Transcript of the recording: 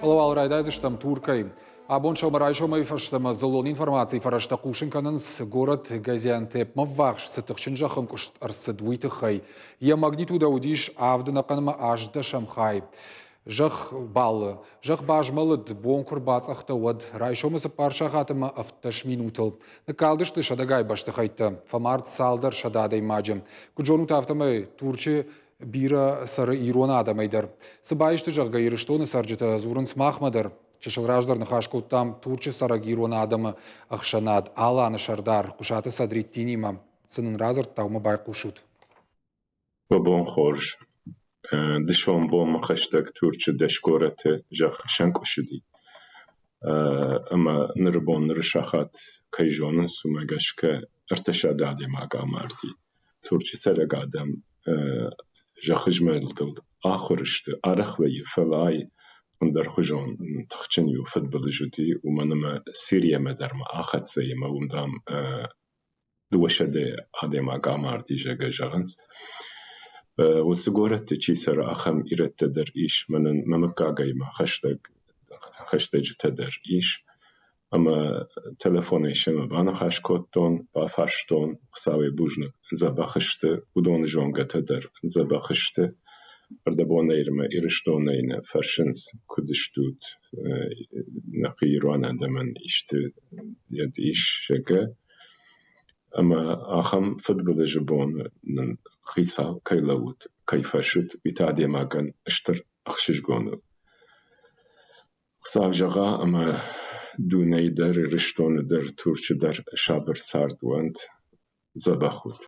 Фӕлӕ уал райдайдзыстӕм Туркӕй. Абон сӕумӕрайсомӕй фӕстӕмӕ дзыллон информацийы фӕрӕзтӕ хъусын кӕнынц, горӕт Газиантепмӕ ввахс цы тыхджын зӕххӕнкъуыст ӕрцыд, уый тыххӕй. Йӕ магнитудӕ уыдис авды ӕнӕхъӕнмӕ ӕстдӕсӕм хай. Зӕхх баллы. Зӕхх базмӕлыд, бон куы рбацъӕхтӕ, уӕд райсомы цыппар сахат ӕмӕ 17 минутыл. Ныккалдысты сӕдӕгай бӕстыхӕйттӕ, фӕмард цалдӕр сӕдӕ адӕймаджы. Куыд зонут, афтӕмӕй Турчы бирӕ цӕры ирон адӕмӕй дӕр. Цы баисты, зӕгъгӕ, Ирыстоны цӕрджытӕ дзурынц махмӕ дӕр. Чысыл раздӕр ныхас кодтам Турчы цӕрӕг ирон адӕмы ӕхсӕнад Аланы сӕрдар Хъуысаты Садриттинимӕ. Цы нын радзырдта, уымӕ байхъусут. Уӕ бон хорз. Дысон бонмӕ хӕстӕг Турчы дӕс горӕты зӕхх сӕнкъуысыди. Ӕмӕ ныры бон ныры сахат кӕй зонынц, уымӕ гӕсгӕ ӕртӕсӕдӕ адӕймаг амарди. Турчы цӕрӕг адӕм зӕххызмӕлдыл ахуыр сты, арӕх вӕййы, фӕлӕ ай ӕндӕрхуызон тыхджын иу фыдбылыз уыди, уымӕн ӕмӕ Сириямӕ дӕр ма ахӕццӕ и ӕмӕ уым, дам, дыууӕсӕдӕ адӕймаг амарди, зӕгъгӕ, зӕгъынц. Уыцы горӕтты чи цӕры, ахӕм ирӕттӕ дӕр ис, мӕнӕн мӕ мыггагӕй ма хӕстӕг хӕстӕджытӕ дӕр ис. Ӕмӕ телефонӕй семӕ баныхас кодтон, бафарстон, Хуыцауӕй бузныг, дзӕбӕх сты, уыдоны зонгӕтӕ дӕр дзӕбӕх сты. Ӕрдӕбонӕй Ирыстонӕй нӕ фӕрсынц, куыд стут, нӕхи ирон адӕмӕн исты йед ис, зӕгъгӕ. Ӕмӕ ахӕм фыдбылызы бон нын хицау кӕй лӕууыд, кӕй фӕрсут, уый та адӕймагӕн стыр ӕхсызгон у. Хуыцау зӕгъа, ӕмӕ дунейы дӕр, Ирыстоны дӕр, Турчы дӕр сабыр цард уӕнт, дзӕбӕх ут.